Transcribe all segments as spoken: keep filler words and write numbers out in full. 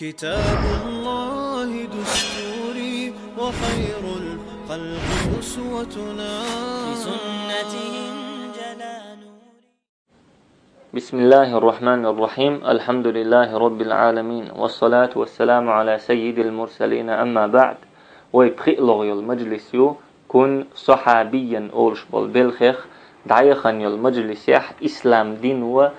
كتاب الله دستوري وخير الخلق أسوتنا. بسنته انجلى نوري. بسم الله الرحمن الرحيم. الحمد لله رب العالمين. والصلاة والسلام على سيد المرسلين. أما بعد. Вай пхиълагӀа йола мажлис ю, كن صحابيا олуш болу белхех дӀаяхана йолу мажлисехь ислам дино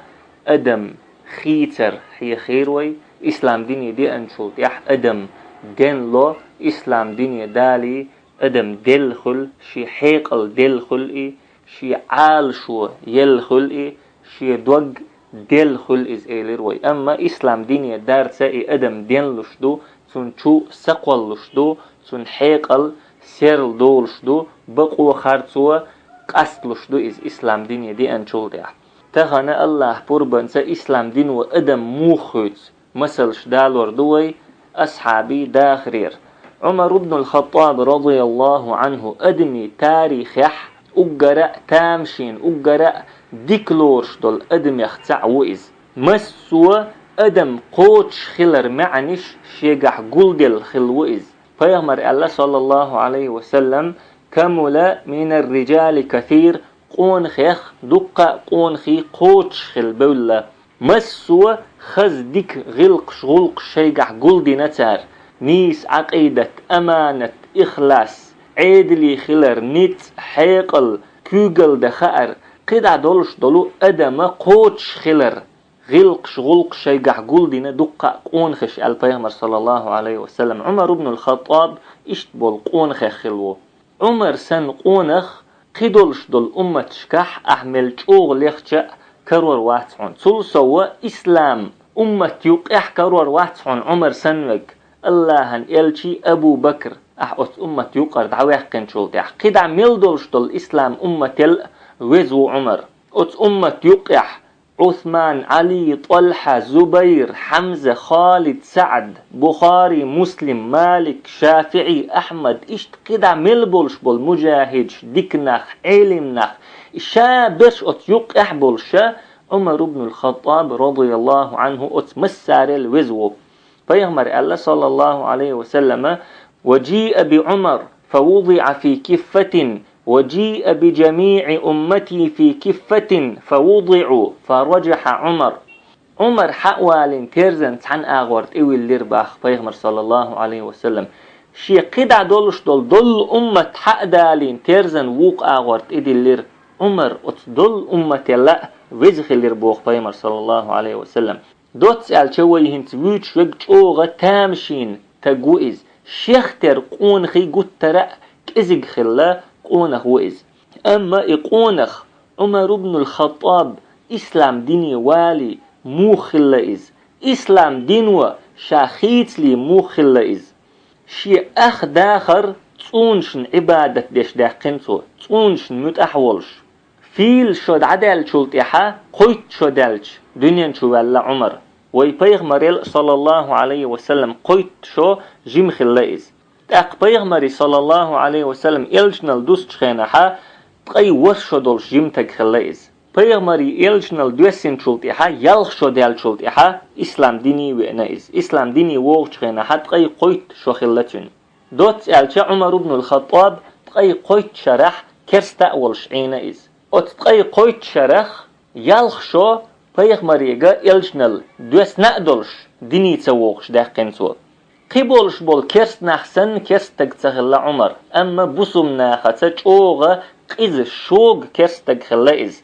адам хийцар хьехийра вай, ислам дине деанчул тӀехь адам денло, ислам дине далий адам делла хуьлу, шен хьекъал делла хуьлу и, шен Ӏалашо елла хуьлу и, шен дог делла хуьлу иза, элира вай. Амма ислам дине дарца и адам денлуш ду, цунна чу са кхоллуш ду, цунна хьекъал серладолуш ду, бакъо харцо къасталуш ду иза ислам дине деанчул тӀехь. Тахана Аллахь пурбанца ислам дино адам муха хуьйцу масалш далор ду вай асхьабийн дахарера. Ӏумар ибн ал-Хаттаб, радияллаху Ӏанху, адамийн тарихехь уггара а тамашийна, уггара а дика лоруш долу адамех цхьаъ ву иза. Массо а адам кхочуш хилар маьӀнаш шегахь гулделла хилла ву иза. Пайхамар аьлла, саллаллаху Ӏалайхи ва саллам: كمل من الرجال كثير, къонахех дуккха а къонахий кхочуш хилла бевлла. Массо а хаза дика гӀиллакхаш, гӀуллакхаш шайгахь гулдина цара: нийса Ӏакъидат, аманат, ихлас, Ӏедале хилар, ницкъ, хьекъал, куьйгалла дан хаар, кхидӀа долуш долу адама кхочуш хилар, гӀиллакхаш, гӀуллакхаш шайгахь гулдина дуккха а къонахий, аьлла Пайхамар, саллаллаху Ӏалайхи ва саллам. Ӏумар ибн ал-Хаттаб иштта болу къонахех хилла ву. Ӏумар санна къонах кхидолуш долу умматашкахь ахь мел чӀогӀа лехча а карор вац хьуна. Цул сов ислам уммат юккъехь карор вац хьуна Ӏумар санна верг. Аллахьан элчий, Абу Бакр, ахь оцу уммат юккъара дӀаваьккхинчул тӀехь, кхидӀа мел долуш долу ислам уммател а веза ву Ӏумар. Оцу уммат юккъехь Ӏусман, Ӏали, ТӀалхьа, Зубайр, Хьамза, Халид, СаӀд, Бухари, Муслим, Малик, ШафиӀи, Ахьмад, иштта кхидӀа мел болуш болу мужахӀидаш, дика нах, Ӏелим нах, ша берш оцу юккъехь болуша, Ӏумар ибн ал-Хаттаб, радияллаху Ӏанху, оцу массарел веза ву. Пайхамар аьлла, саллаллаху Ӏалайхи ва саллама: وجيء بعمر فوضع في كفة وجيء بجميع أمتي في كفة فوضعوا فرجح عمر. Ӏумар хьа а валийна, терзан цхьана агӀор тӀевиллира боху Пайхамар, саллаллаху Ӏалайхи ва саллам. Шен кхидӀа долуш долу доллу уммат хьа а далийна, терзан вукху агӀор тӀедиллира. Ӏумар оцу доллу уммател а веза хилира боху Пайхамар, саллаллаху Ӏалайхи ва саллам. Доцца аьлча, вай хӀинца вуьйцуш верг чӀогӀа тамашийна стаг ву иза. Шех тера къонахий гуттара а кӀезиг хилла къонах ву иза. Амма и къонах, Ӏумар ибн ал-Хаттаб, ислам дине валий муха хилла иза? Ислам дино ша хийцалий муха хилла иза? Шен ах дахар цӀунашна Ӏибадат деш даьккхина цо, цӀунашна муьтӀахь волуш. Фийла шо дӀадаьллачул тӀаьхьа, кхойтта шо даьлча, дуьнен чу ваьлла Ӏумар. Вай Пайхамарел, саллаллаху Ӏалайхи ва саллам, кхойтта шо жима хилла иза. ТӀаккха Пайхамаре, саллаллаху Ӏалайхи ва саллам, элчанал дуссучу хенахьа, ткъе ворхӀ шо долуш жима стаг хилла иза. Пайхамаре элчанал доьссинчул тӀаьхьа, ялх шо даьллачул тӀаьхьа, ислам дине веана иза. Ислам дине вогӀучу хенахьа, ткъе кхойтта шо хилла цуьнан. Доцца аьлча, Ӏумар ибн ал-Хаттаб ткъе кхойтта шарахь керста а волуш Ӏийна иза. Оцу ткъе кхойтта шарах ялх шо Пайхамарега элчанал доьссина а долуш, дине ца вогӀуш даьккхина цо. Кхин болуш болу керста нах санна керста стаг ца хилла Ӏумар, амма бусулба нахаца чӀогӀа къиза, шога керста стаг хилла иза.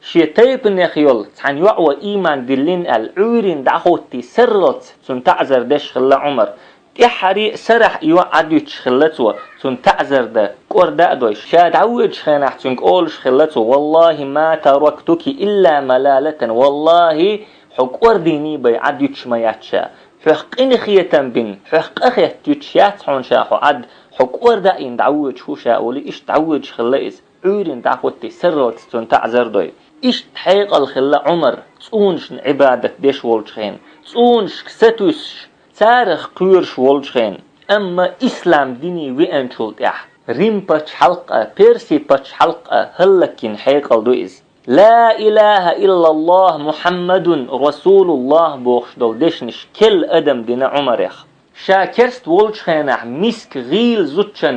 Шен тайпанех йолу цхьана йоӀа ийман диллина аьлла, Ӏуьйрина дӀахӀоттий сарралц цунна таӀзар деш хилла Ӏумар. ТӀаьххьарий а сарахь йоӀ Ӏад юьтуш хилла цо, цунна таӀзар дан, кӀорда а дой. Ша дӀавоьдучу хенахь цуьнга олуш хилла цо: «Валлахи, ма тарактуки илла малалатан, валлахи, хьо кӀордийний бай Ӏад юьтуш ма яц ша. Хьох къинхетам бина, хьох къа хетта юьтуш яц хьуна ша хьо Ӏад, хьо кӀорда а йина дӀавоьдуш ву ша», — олий, иштта дӀавоьдуш хилла иза. Ӏуьйрина дӀахӀоттий сарралц цунна таӀзар дой. Иштта хьекъал хилла Ӏумар, цӀунашна Ӏибадат деш волчу хенахь, цӀунашка сатуьйсуш, царах кхоьруш волчу хенахь. Амма ислам дине веанчул тӀаьхьа, Рим пачхьалкх а, Перси пачхьалкх а хӀаллакйина хьекъал ду иза. «Ла илаха иллаллахӀ Мухьаммадун расулуллахӀ» бохуш долу дешнаш керла адам дина Ӏумарех. Ша керста волчу хенахь миска гӀийла зудчун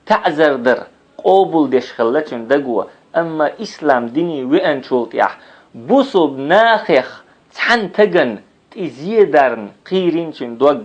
таӀзар дар къобалдеш хилла цуьнан даго, амма ислам дине веанчул тӀаьхьа бусулба нахех цхьана тагана тӀе зе дарна кхийрина цуьнан дог.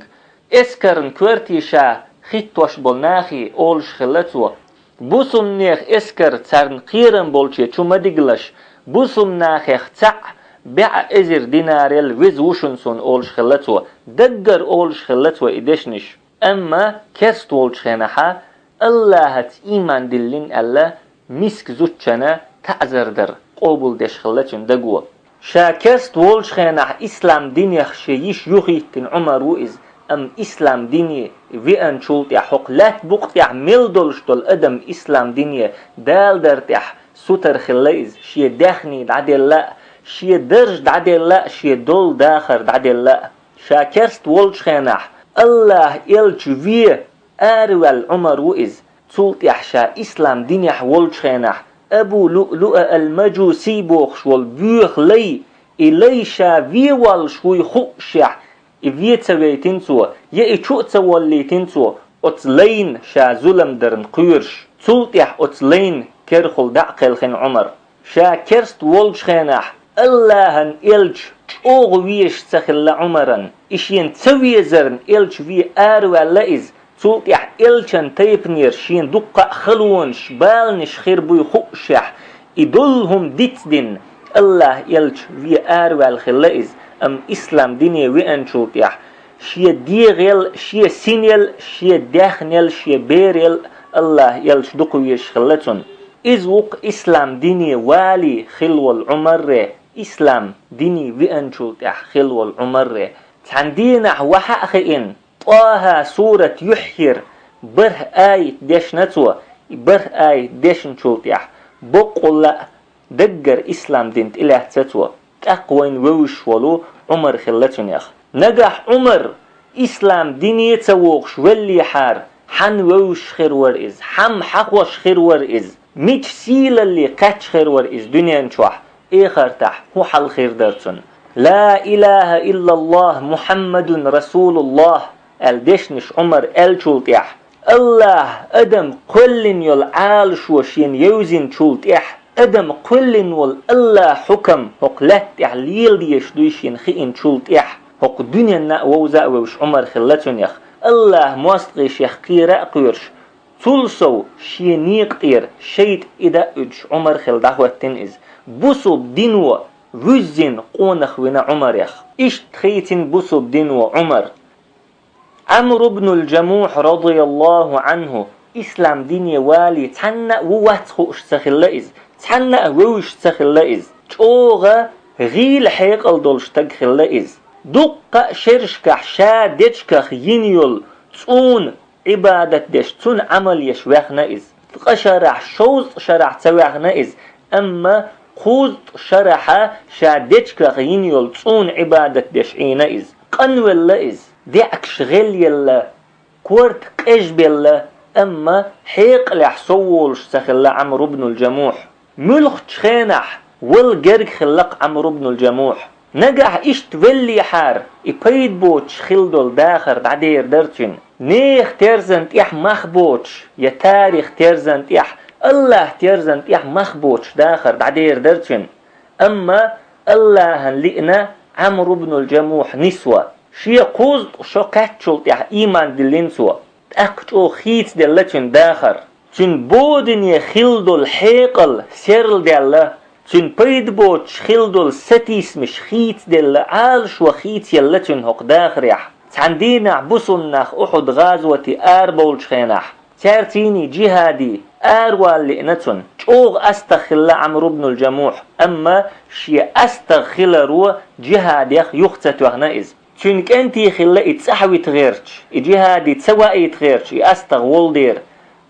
Эскарна коьрте ша хӀиттош болу нахе олуш хилла цо: «Бусулбанех эскар царна кхерам болче чу ма дигалаш, бусулба нахех цхьаъ бӀе эзар динарел веза ву шуна суна», олуш хилла цо. Даггара олуш хилла цо и дешнаш. Амма керста волчу хенахьа, АллахӀаца ийман диллина аьлла, миска зудчунна таӀзар дар къобалдеш хилла цуьнан даго. Ша керста волчу хенахь ислам динех шен йиш юхаиттина Ӏумар ву иза, амма ислам дине веанчул тӀаьхьа, хӀокху лаьтта букъа тӀехь мел долуш долу адам ислам дине даладар тӀехь сутара хилла иза, шен даьхни дӀаделла а, шен дарж дӀаделла а, шен долу дахар дӀаделла а. Ша керста волчу хенахь АллахӀан элча вен араваьлла Ӏумар ву иза. Цул тӀаьхьа ша ислам динехь волчу хенахь Абу Луълуъа ал-Мажусий бохуш волу боьха лай, и лай ша вен воллуш вуй хуъушехь, и вен ца вейтина цо, я и чу а ца воллийтина цо, оцу лайна ша зулам дарна кхоьруш. Цул тӀаьхьа оцу лайна керахула дӀа а кхелхина Ӏумар. Ша керста волчу хенахь АллахӀан элча чӀогӀа везаш ца хилла Ӏумаран. И шена ца везарна элча вен араваьлла иза. Цул тӀаьхьа элчан тайпанера шена дуккха а халонаш, баланаш хир буй хуъушехь, и долу хӀума дицдина, АллахӀан элча вен араваьлла хилла иза, амма ислам дине веанчул тӀаьхьа шен дегӀел, шен синел, шен даьхнел, шен берел АллахӀан элча дукха везаш хилла цунна. Иза ву-кх ислам дине валий хилла волу Ӏумарре, ислам дине веанчул тӀаьхьа хилла волу Ӏумарре. Цхьана дийнахь вахьа а хиъна, ТӀаха сурат юьххьера бархӀ аят дешна цо, и бархӀ аят дешначул тӀаьхьа боккъалла а даггара ислам дин тӀелаьцна цо. ТӀаккха вайна вевзаш волу Ӏумар хилла цуьнех. Нагахь Ӏумар ислам дине ца вогӀуш веллехьара, хьанна вевзаш хир вара иза, хьанна хьахош хир вара иза, мича сийлалле кхаьчна хир вара иза дуьнен чохь, эхартахь хӀун хьал хир дара цунна? «Ла илаха иллаллахӀ Мухьаммадун расулуллахӀ», аьлла дешнаш Ӏумар аьллачул тӀаьхьа, АллахӀа адам кхоьллина йолу Ӏалашо шена евзинчул тӀаьхьа, адам кхоьллина волу АллахӀан хьукам хӀокху лаьтта тӀехь леладезаш дуй шена хиъначул тӀаьхьа, хӀокху дуьненна а вовза а вевзаш Ӏумар хилла цуьнех, АллахӀан мостагӀий шех кхера а кхоьруш, цул сов шен некъа тӀера шайтӀа и даа а уьдуш Ӏумар хилла дӀахӀоьттина иза. Бусулба дино вуьззина къонах вина Ӏумарех. Иштта хийцина бусулба дино Ӏумар. Ӏамр ибн аль-Джамухь, радияллаху Ӏанху, ислам дине валий цхьанна а ву вац хууш ца хилла иза, цхьанна а вевзаш ца хилла иза. ЧӀогӀа гӀийла хьекъал долуш стаг хилла иза. Дуккха а шерашкахь ша дечках йина йолу цӀуна Ӏибадат деш, цунна Ӏамал еш ваьхна иза. Ткъа шарахь, шовзткъа шарахь ца ваьхна иза, амма кхузткъа шарахьа ша дечках йина йолу цӀуна Ӏибадат деш Ӏийна иза. Къанвелла иза, деӀкаш гӀелъелла, корта къежбелла, амма хьекъалехь сов волуш ца хилла Ӏамр ибн аль-Джамухь. Муьлххачу хенахь вала герга хилла-кх Ӏамр ибн аль-Джамухь. Нагахь иштта веллехьара, и пайда боцуш хилла долу дахар дӀадер дара цуьнан. Нехан терзан тӀехь мах боцуш, я тарих терзан тӀехь, АллахӀан терзан тӀехь мах боцуш дахар дӀадер дара цуьнан. Амма АллахӀана лиъна Ӏамр ибн аль-Джамухь нисво. Шен кхузткъа шо кхаьччул тӀаьхьа ийман диллина цо. ТӀаккха чӀогӀа хийцаделла цуьнан дахар. Цуьнан бодане хилла долу хьекъал серладаьлла, цуьнан пайда боцуш хилла долу сатийсамаш хийцаделла, Ӏалашо хийцаелла цуьнан хӀокху дахарехь. Цхьана дийнахь бусулба нах Ухьуд-гӀазоте арабовлучу хенахь, цаьрцийний джихӀаде аравала лиъна цунна. ЧӀогӀа астагӀа хилла Ӏамр ибн аль-Джамухь, амма шен астагӀа хиларо джихӀадех юха ца тоьхна иза. Цуьнан кӀентий хилла и цӀахь вита гӀерташ, и джихӀаде ца ваийта гӀерташ, и астагӀа волу дера.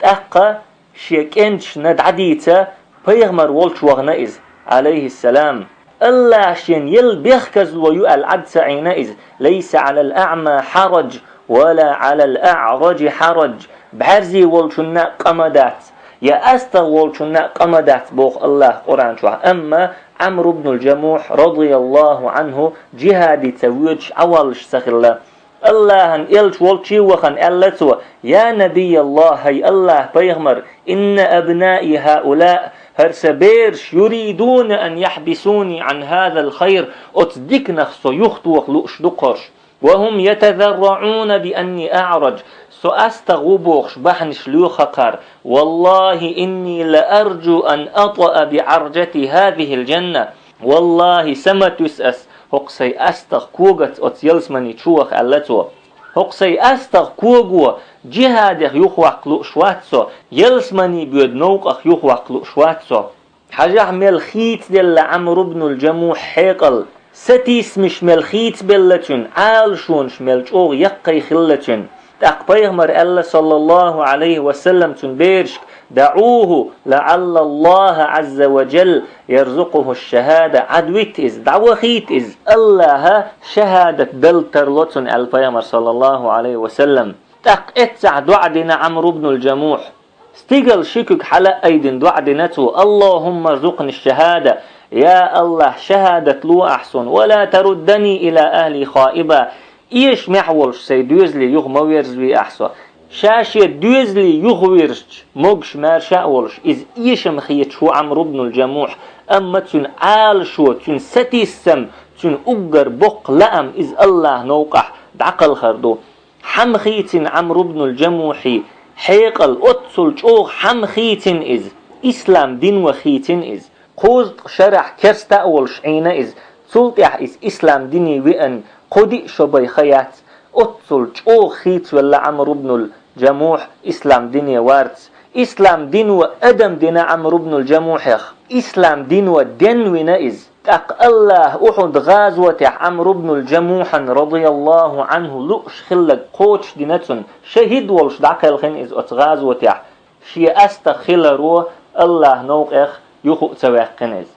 ТӀаккха шен кӀенташна дӀадийца, пайхамар волчу вахана иза, Ӏалайхиссалам. АллахӀа шена елла бехказло ю аьлла Ӏад ца Ӏийна иза: «Лайса Ӏалал аӀма хьарадж, ва ла Ӏалал аӀраджи хьарадж». БӀаьрзе волчунна а къа ма дац, Я астагӀа волчунна къа ма дац, боху АллахӀа Къуръан чохь. Амма Ӏамр ибн аль-Джамухь, радияллаху Ӏанху, джихаде ца воьдуш, Ӏаваллаш ца хилла. АллахӀан элча волчу вахана аьлла цо: «Я Набий АллахӀ, хӀай АллахӀан пайхамар, инна абнаи хӀаулаъ, хӀара сан бераш, юридуна ан яхьбисуни Ӏан хӀазал хайр, оцу диканах со юхатоха лууш ду кхарш. Ва хӀум ятазарраӀуна би анни аӀрадж, со астагӀа ву бохуш бахьанаш лоьху кхара. ВаллахӀи, инни ла арджу ан атӀаа би Ӏарджати хӀазихил джанна. ВаллахӀи, са ма туьсу ас, хӀокху сайн астагӀа когаца оцу ялсамани чу ваха», — аьлла цо. «ХӀокху сайн астагӀа кого джихадех юхаваккха лууш вац со, ялсамани боьду новкъах юхаваккха лууш вац со». Хьажахь, мел хийцаделла Ӏамр ибн аль-Джамухь хьекъал, сатийсамаш мел хийцабелла цуьнан, Ӏалашонаш мел чӀогӀа яккхий хилла цуьнан. ТӀаккха пайхамара аьлла, саллаллаху Ӏалайхи ва саллам, цуьнан берашка: «ДаӀуху, лаӀалла АллахӀа Ӏазза ва джалла ярзукъуху шахӀада, Ӏадвита иза, дӀавахийта иза, АллахӀа шахӀадат дала тарло цунна», — аьлла пайхамара, саллаллаху Ӏалайхи ва саллам. ТӀаккха эццахь доӀа дина Ӏамр ибн аль-Джамухь. Стигала ши куьг хьала а айдина доӀа дина цо: «АллахӀумма рзукъни шахӀада, я АллахӀ, шахӀадат ло ахь суна, ва ла таруддани ила ахӀли хаиба, эшамехь волуш сайн доьзале юха ма верзаве ахь со». Ша шен доьзале юхавирзича, могуш-маьрша а волуш, иза эшам хеташ ву Ӏамр ибн аль-Джамухь, амма цуьнан Ӏалашо, цуьнан сатийсам, цуьнан уггар боккха лаам иза АллахӀан новкъахь дӀакхалхар ду. Хьамма хийцина Ӏамр ибн аль-Джамухьан хьекъал, оццул чӀогӀа хьамма хийцина иза, ислам дино хийцина иза. Кхузткъа шарахь керста а волуш Ӏийна иза, цул тӀаьхьа иза ислам дине веана кхо-диъ шо бен ха яц. Оццул чӀогӀа хийцавелла Ӏамр ибн аль-Джамухь ислам дине варца. Ислам дино адам дина Ӏамр ибн аль-Джамухьех, ислам дино денвина иза. ТӀаккха АллахӀа Ухьуд-гӀазотехь Ӏамр ибн аль-Джамухьан, радияллаху Ӏанху, лууш хилларг кхочушдина цунна, шахӀид волуш дӀакхелхина иза оцу гӀазотехь, шен астагӀа хиларо АллахӀан новкъех юха а ца ваьккхина иза.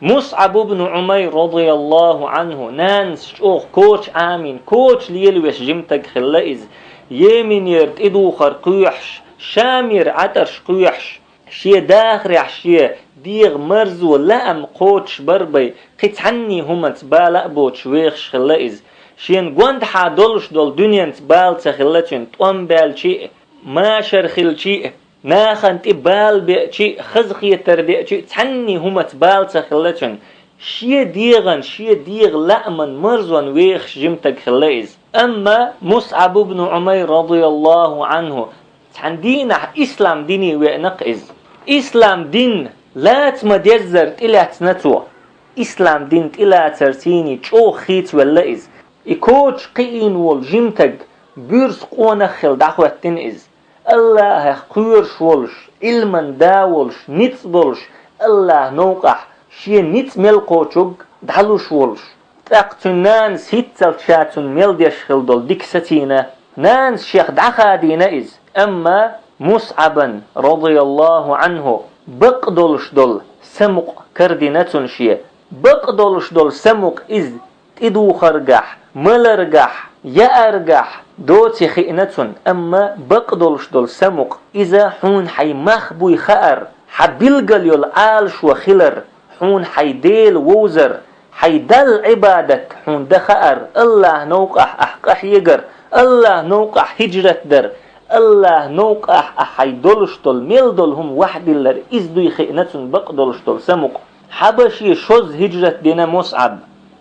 МусӀаб ибн Ӏумайр, радияллаху Ӏанху, нанас чӀогӀа коча Ӏамийна, коча лелавеш жима стаг хилла иза, Йеменера тӀедухар кхоьхьуш, Шамера Ӏатарш кхоьхьуш, шен дахарехь шен дегӀан марзо, лаам кхочушбар бен, кхин цхьанне хӀуманца бала а боцуш вехаш хилла иза. Шена гондахьа долуш долу дуьненца бала ца хилла цуьнан, тӀом баьлчи а, машар хилчи а, нахана тӀе бала беачи а, хазахетар деачи а, цхьанне хӀуманца бала ца хилла цуьнан. Шен дегӀан, шен дегӀан лааман марзонна вехаш жима стаг хилла иза. Амма МусӀаб ибн Ӏумайр, радияллаху Ӏанху, цхьана дийнахь ислам дине веана-кх иза. Ислам дин лаца ма-деззара тӀелаьцна цо. Ислам дин тӀелацарца чӀогӀа хийцавелла иза. И коча кхиийна волу жима стаг буьрса къонах хилла дӀахӀоьттина иза. АллахӀах кхоьруш волуш, Ӏилман да волуш, ницкъ долуш, АллахӀан новкъахь шен ницкъ мел кхочург дӀалуш волуш. ТӀаккха цуьнан нанас хӀинццалц ша цунна мел деш хилла долу дика сацийна. Нанас шех дӀахадийна иза, амма МусӀабан, радияллаху Ӏанху, бакъдолуш долу самукъа карадина цунна шен. Бакъдолуш долу самукъа иза тӀедухаргахь, маларгахь, яаргахь доций хиъна цунна, амма бакъдолуш долу самукъа иза хьуна хьайн мах буй хаар, хьан билггал йолу Ӏалашо хилар, хьуна хьайн Дела вовзар, хьайн Далла Ӏибадат хьуна дан хаар, АллахӀан новкъахь ахь къахьегар, АллахӀан новкъахь хӀижрат дар, АллахӀан новкъахь ахь хьайн долуш долу, мел долу хӀума вахдиллар, иза дуй хиъна цунна бакъдолуш долу самукъа. Хьабаше шозза хӀижрат дина МусӀаб.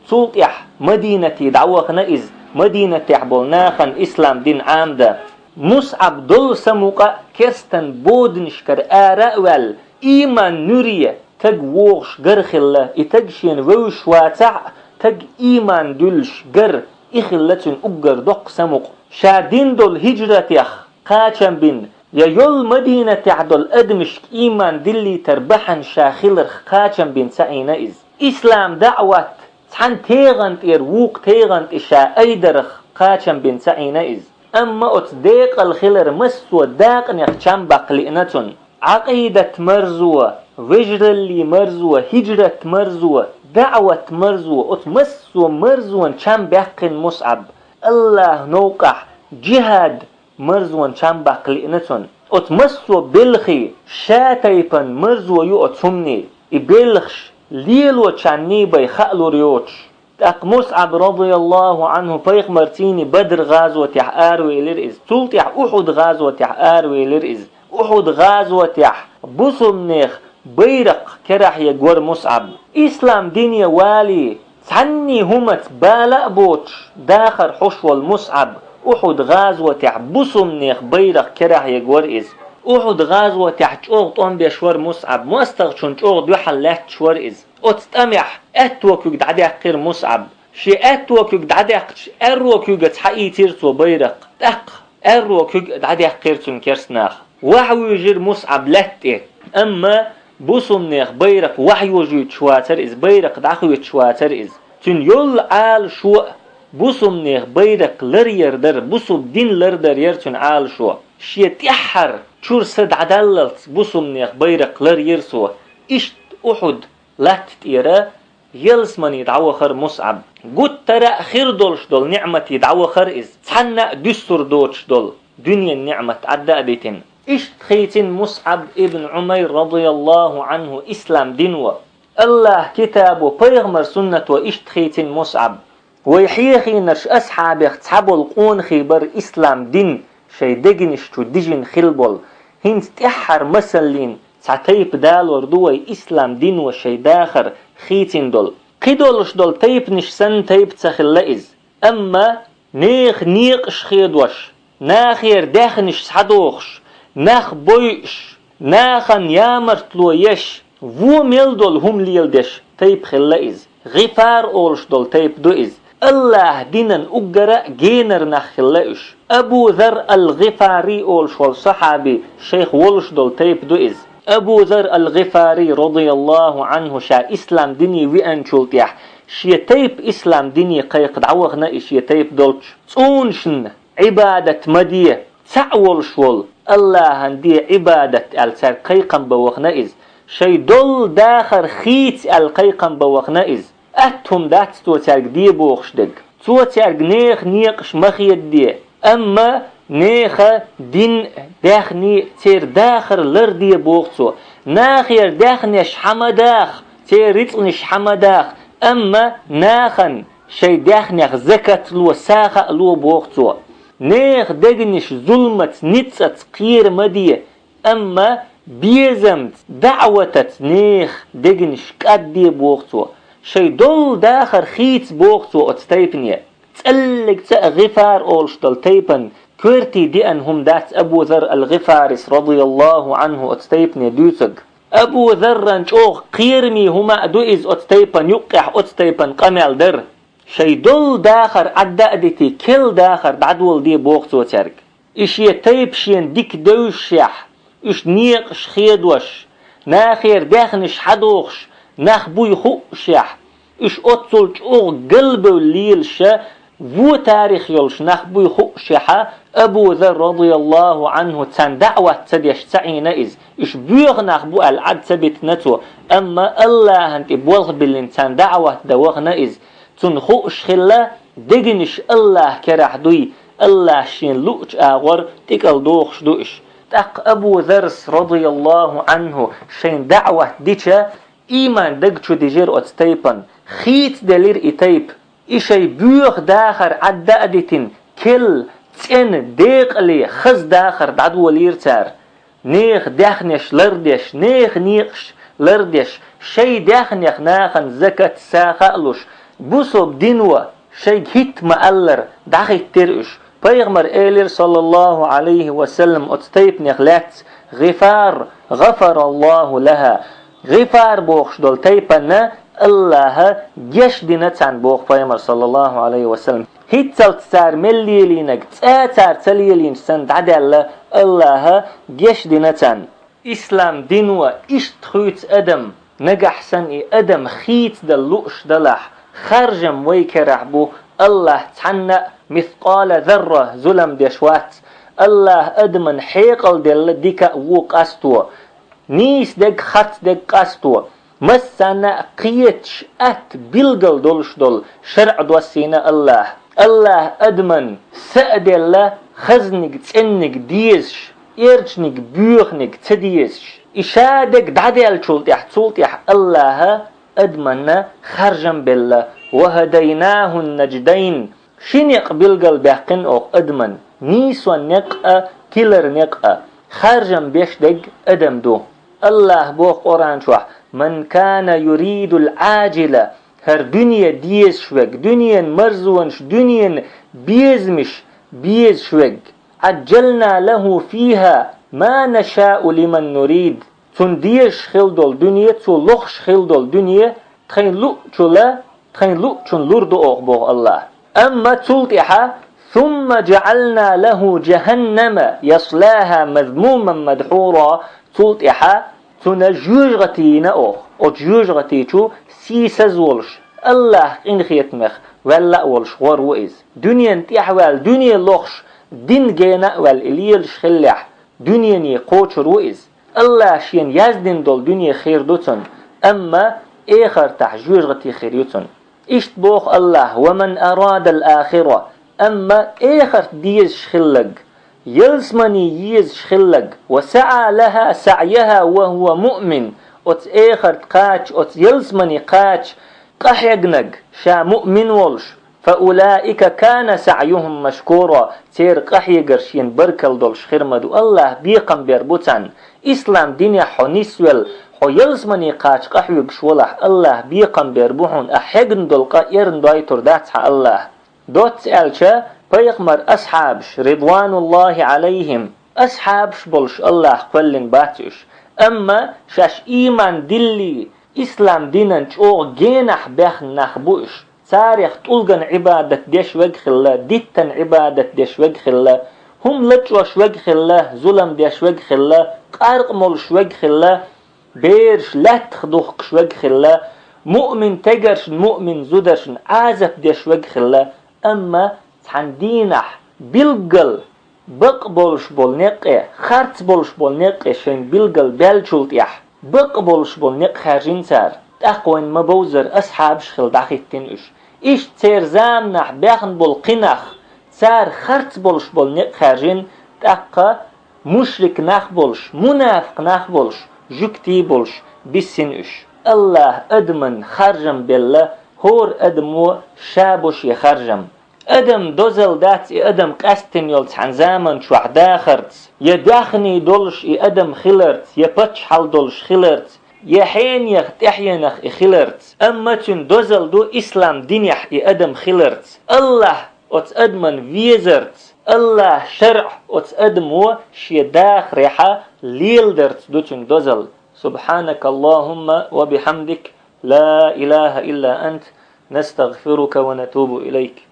Цул тӀаьхьа Мадинате дӀавахана иза, Мадинатехь болу нахана ислам дин Ӏамадан. МусӀаб долу самукъа керстан боданашкара ара а ваьлла, ийман нуьре стаг вогӀуш гар хилла, и стаг шена вевзаш вацахь а, стаг ийман дуьллуш гар, и хилла цуьнан уггар доккха самукъа. Ша дина долу хӀижратех кхачам бина, я йолу Мадинатехь долу адамашка ийман диллийтар бахьана ша хиларх кхачам бина ца Ӏийна иза. Ислам даӀват цхьана тегӀан тӀера вукху тегӀан тӀе ша айдарх кхачам бина ца Ӏийна иза. Амма оцу декъала хилар массо а дакъанех чам баккха лиъна цунна. Ӏакъидат марзо, вежараллин марзо, хӀижрат марзо, даӀват марзо, оцу массо а марзонна чам баьккхина МусӀаб. АллахӀан новкъахь джихад марзонна чам баккха лиъна цунна. Оцу массо а белхий ша тайпана марзо ю оцу хӀуманийн, и белхаш лелочарний бен хаалур йоцуш. ТӀаккха МусӀаб, радияллаху Ӏанху, пайхамарций Бадр-гӀазотехь аравелира иза. Цул тӀаьхьа Ухьуд-гӀазотехь аравелира иза. Ухьуд-гӀазотехь бусулбанех байракх керахь ерг вара МусӀаб. Ислам дине валий, цхьанний хӀумаца бала а боцуш, дахар хьош волу МусӀаб, Ухьуд-гӀазотехь бусулбанех байракх керахь ерг вара иза. Ухьуд-гӀазотехь чӀогӀа тӀом беш вара МусӀаб, мостагӀчунна чӀогӀа дуьхьал лаьтташ вара иза. Оцу тӀамехь аьтту куьг дӀадаьккхира МусӀаб. Шен аьтту куьг дӀадаьккхича, аьрру куьйгаца хьаийцира цо байракх. ТӀаккха аьрру куьг а дӀадаьккхира цуьнан керстанаха. Вахьа вуьйжира МусӀаб лаьтта тӀе. Амма бусулбанех байракх вахьа йожуьйтуш вацара иза, байракх дӀахоьцуш вацара иза. Цуьнан йолу Ӏалашо а бусулбанех байракх ларъяр дара, бусулба дин лардар яра цуьнан Ӏалашо. Шен тӀаьххьара чуьра са дӀадаллалц бусулбанех байракх ларйира цо. Иштта Ухьуд латта тӀера ялсамане дӀавахара МусӀаб. Гуттара а хир долуш долу ниӀматий дӀавахара иза, цхьанна а дуьсур доцуш долу дуьненан ниӀмат Ӏадда а дитина. Иштта хийцина МусӀаб ибн Ӏумайр, радияллаху Ӏанху, ислам дино. АллахӀан китабо, пайхамаран суннато иштта хийцина МусӀаб. Вай хьехийнарш асхьабех цхьаболу къонахий бара ислам дин шайн дегнаш чу дижина хилла болу. ХӀинца тӀаьххьара масаллин цхьа тайпа далор ду вай ислам дино шайн дахар хийцина долу. Кхидолуш долу тайпанаш санна тайпа ца хилла иза. Амма нехан некъаш хедош, нахера даьхнаш схьадохуш, нах бойуш, нахана ямартло еш, вон мел долу хӀума леладеш тайпа хилла иза. ГӀифар олуш долу тайпа ду иза. АллахӀан динан уггара а генара нах хилла уьш. Абу Зарр ал-ГӀифари олуш волу сахьаби шайх волуш долу тайпа ду иза. Абу Зарр ал-ГӀифари, радияллаху Ӏанху, ша ислам дине веанчул тӀаьхьа шен тайпа ислам дине кхайкха дӀавахана и шен тайпа долчу. ЦӀунашна Ӏибадат ма де, цхьаъ волуш волу АллахӀана де Ӏибадат аьлла цаьрга кхайкхам бан вахана иза. Шайн долу дахар хийца аьлла кхайкхам бан вахана иза. Атта хӀума дац цо цаьрга де бохуш дерг. Цо цаьрга нехан некъаш ма хедаде, амма нехан дин а, даьхни а, церан дахар ларде боху цо. Нахера даьхнеш хьа ма даха, церан рицкъанаш хьа ма даха, амма нахана шайн даьхнех закат ло, сагӀа а ло боху цо. Нехан дегнаш зуламаца, ницкъаца кхера ма де, амма безамца, даӀватаца нехан дегнаш кӀадде боху цо. Шайн долу дахар хийца боху цо оцу тайпане. ЦӀаллиг цӀа а ГӀифар олуш долу тайпана коьртий деана хӀума дац Абу Зарр ал-ГӀифарис, радияллаху Ӏанху, оцу тайпане дуьйцург. Абу Зарран чӀогӀа кхерамийн хӀума а ду иза оцу тайпана юккъехь оцу тайпана къамел дар. Шайн долу дахар Ӏадда а дитий, керла дахар дӀадоладе боху цо цаьрга. И шен тайпа шена дика девзашехь, уьш некъаш хедош, нахера даьхнаш хьадохуш, нах буй хуъушехь, уьш оццул чӀогӀа галбевлла лелаша, вон тарих йолуш нах буй хуъушехьа, Абу Зарр, радияллаху Ӏанху, царна даӀват ца деш ца Ӏийна иза. Уьш боьха нах бу аьлла Ӏад ца битина цо, амма АллахӀана тӀе болх биллина царна даӀват дан вахана иза. Цунна хууш хилла, дегнаш АллахӀан керахь дуй, АллахӀа шена луучу агӀор тӀекӀал дохуш ду уьш. ТӀаккха Абу Заррас, радияллаху Ӏанху, шайна даӀват дича, ийман даг чу дижира оцу тайпана, хийцаделира и тайпа. И шайн боьха дахар Ӏадда а дитина, керла, цӀена, декъале, хаза дахар дӀадолийра цара. Нехан даьхнеш лардеш, нехан некъаш лардеш, шайн даьхнех нахана закат, сагӀа а луш, бусалба дино шайга хӀитта ма-аллара дӀахӀиттира уьш. Пайхамара элира, саллаллаху Ӏалайхи ва саллам, оцу тайпанех лаьцна: «ГӀифар, гӀафараллаху лаха». ГӀифар бохуш долу тайпанна АллахӀа геш дина царна, боху Пайхамара, саллаллаху Ӏалайхи ва саллам. ХӀинццалц цара мел лелийнарг цкъа а цара ца лелийначу санна дӀадаьлла, АллахӀа геш дина царна. Ислам дино иштта хуьйцу адам, нагахь санна и адам хийцадала лууш далахь, харжам вай керахь бу, АллахӀа цхьанна а мискъала зарра зулам деш вац. АллахӀа адаман хьекъал делла дика а, вон а къасто. Нийса дерг, харц дерг къасто. Массанна а кхеташ, атта билгал долуш долу шарӀ доссийна АллахӀа. АллахӀа адаман са а делла, хазниг, цӀенниг дезаш, эрчаниг, боьханиг ца дезаш. И шадерг дӀадаьллачул тӀехьа, цул тӀехьа Аллаха адаманна харжам белла. «وهديناه النجدين». Ши некъ билгалбаьккхина оха адаман, нийсонан некъ а, тиларан некъ а. Харжам беш дерг адам ду. Аллаха боху Къуръан чохь: «من كان يريد العاجلة», хӀара дуьне дезаш верг, дуьненан марзонаш, дуьненан безамаш безаш верг, «عجلنا له فيها ما نشاء لمن نريد». Цунна дезаш хила долу дуьне, цо лохуш хила долу дуьне тхайн луъучула, тхайн луъучунна лур ду оха, боху Аллаха. Амма цул тӀаьхьа: «ثم جعلنا له جهنم يصلاها مذموما مدحورا», цул тӀаьхьа цунна жоьжахати йина оха. Оцу жоьжахати чу сийсаз а волуш, Аллаха къинхетамех ваьлла а волуш гӀор ву иза. Дуьненна тӀаьхьаваьлла, дуьне лохуш, дин гена а ваьлла и лелаш хиллехь, дуьнене кхочур ву иза. Аллаха шена яздина долу дуьне хир ду цунна, амма эхартахь жоьжахати хир ю цунна. Иштта боху Аллаха: «ومن أراد الآخرة», амма эхарт дезаш хилларг, ялсамани езаш хилларг, «وسعى لها سعيها وهو مؤمن», оцу эхарт кхача, оцу ялсамани кхача къахьегнарг, ша муъмин волуш, «فأولئك كان سعيهم مشكورا», церан къахьегарш шена баркалла долуш хир ма ду, Аллаха бекхам бер бу царна. Ислам динехь хьо нисвелла, хьо ялсамани кхача къахьоьгуш валахь, Аллаха бекхам бер бу хьуна, ахь хьегна долу къа эрна дойтур дац хьан Аллаха. Доцца аьлча, пайхамар асхьабаш, ридвануллахи Ӏалайхим, асхьабаш болуш Аллаха кхоьллина бац уьш, амма шаьш ийман дилли, ислам динан чӀогӀа генахь баьхна нах бу уьш. Царех тӀулган Ӏибадат деш верг хилла, диттан Ӏибадат деш верг хилла, хӀума лачкъош верг хилла, зулам деш верг хилла, къаркъа молуш верг хилла, бераш лаьттах духкуш верг хилла, муъмин тегаршна, муъмин зударшна Ӏазап деш верг хилла, амма цхьана дийнахь билггал бакъ болуш болу некъе, харц болуш болу некъе шайн билгал баьллачул тӀехь, бакъ болуш болу некъ хаьржина цара. ТӀаккха вайн ма бовзара асхьабаш хила дӀахӀиттина уьш. Иштта церан заманахь баьхна болу кхин нах, цара харц болуш болу некъ хаьржина, тӀаккха мушрик нах болуш, мунафикъ нах болуш, жуьгтий болуш биссина уьш. Аллаха адаман харжам белла, хӀора адамо ша бу шен харжам. Адам дозалла дац и адам къаьсттина йолу цхьана заман чохь дахарца, я даьхний долуш и адам хиларца, я паччахьалла долуш хиларца, я хьенех, тӀаьхьенах и хиларца. Амма цуьнан дозалла ду ислам динехь и адам хиларца. Аллаха оцу адаман везарца, Аллаха шарӀ оцу адамо шен дахарехьа леладарца ду цуьнан дозалла. سبحانك اللهم وبحمدك، لا إله إلا أنت، نستغفرك ونتوب إليك.